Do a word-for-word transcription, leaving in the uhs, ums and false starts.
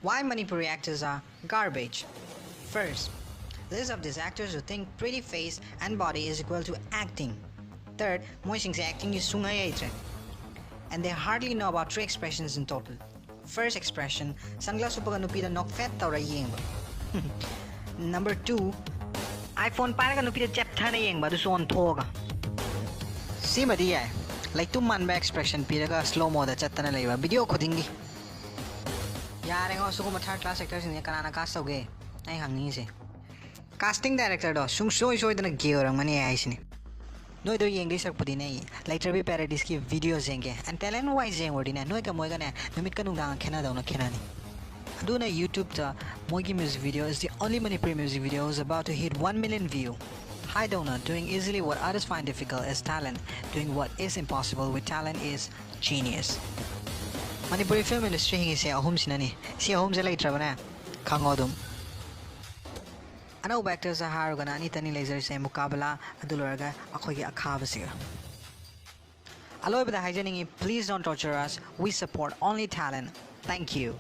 Why Manipuri actors are garbage? First, list of these actors who think pretty face and body is equal to acting. Third, ꯃꯣꯏꯁꯤꯡꯁꯦ actingꯒꯤ ꯁꯨꯡꯍꯩ ꯍꯩꯇ꯭ꯔꯦ. And they hardly know about three expressions in total. First expression, sunglass ꯎꯞꯄꯒ ꯅꯨꯄꯤꯗ ꯅꯣꯛꯐꯦꯠ ꯇꯧꯔ ꯌꯦꯡꯕ. Number two, iPhone ꯄꯥꯏꯔꯒ ꯅꯨꯄꯤꯗ ꯆꯦꯞꯊꯅ ꯌꯦꯡꯕ, ꯑꯗꯨꯁꯨ ꯑꯣꯟꯊꯣꯛꯑꯒ. ꯁꯤꯃꯗꯤ ꯌꯥꯏ. ꯂꯩꯇꯨꯝ ꯃꯥꯟꯕ expression ꯄꯤꯔꯒ slow moꯗ ꯆꯠꯇꯅ ꯂꯩꯕ video ꯈꯨꯗꯤꯡꯒꯤ. ꯌꯥꯔꯦꯉꯣ, ꯁꯤꯒꯨꯝꯕ third class actorꯁꯤꯡꯁꯦ ꯀꯅꯥꯅ cast ꯇꯧꯒꯦ? ꯑꯩ ꯍꯪꯅꯤꯡꯉꯤꯁꯦ. Casting directorꯗꯣ ꯁꯨꯡꯁꯣꯏ ꯁꯣꯏꯗꯅ gay ꯑꯣꯏꯔꯝꯒꯅꯤ ꯍꯥꯏꯁꯤꯅꯤ. ꯅꯣꯏꯗꯣ ꯌꯦꯡꯗꯣꯏ ꯁꯔꯨꯛꯄꯨꯗꯤꯅꯦ, ꯂꯩꯇ꯭ꯔꯕꯤ Paradisꯀꯤ videos ꯌꯦꯡꯒꯦ꯫ And talent wise ꯌꯦꯡꯉꯨꯔꯗꯤꯅꯦ, ꯅꯣꯏꯒ ꯃꯣꯏꯒꯅꯦ ꯅꯨꯃꯤꯠꯀ ꯅꯨꯡꯗꯥꯡꯒ ꯈꯦꯠꯅꯗꯧꯅ ꯈꯦꯠꯅꯅꯤ꯫ ꯑꯗꯨꯅ YouTubeꯇ ꯃꯣꯏꯒꯤ music video is the only Manipuri music video is about to hit one million view. ꯍꯥꯏꯗꯧꯅ, doing easily what others find difficult is talent. Doing what is impossible with talent is genius. Manipuri film industry ꯍꯤꯡꯉꯤꯁꯦ ꯑꯍꯨꯝꯁꯤꯅꯅꯤ꯫ ꯁꯤ ꯑꯍꯨꯝꯁꯦ ꯂꯩꯇ꯭ꯔꯕꯅꯦ, ꯈꯪꯉꯣ ꯑꯗꯨꯝ꯫ ꯑꯅꯧꯕ actors ꯍꯥꯏꯔꯒꯅ ꯑꯅꯤꯇꯅꯤ ꯂꯩꯖꯔꯤꯁꯦ, ꯃꯨꯀꯥꯕꯂꯥ, ꯑꯗꯨ ꯂꯣꯏꯔꯒ ꯑꯩꯈꯣꯏꯒꯤ ꯑꯈꯥꯕꯁꯤꯒ꯫ ꯑꯂꯣꯏꯕꯗ ꯍꯥꯏꯖꯅꯤꯡꯉꯤ, please don't torture us, we support only talent. Thank you.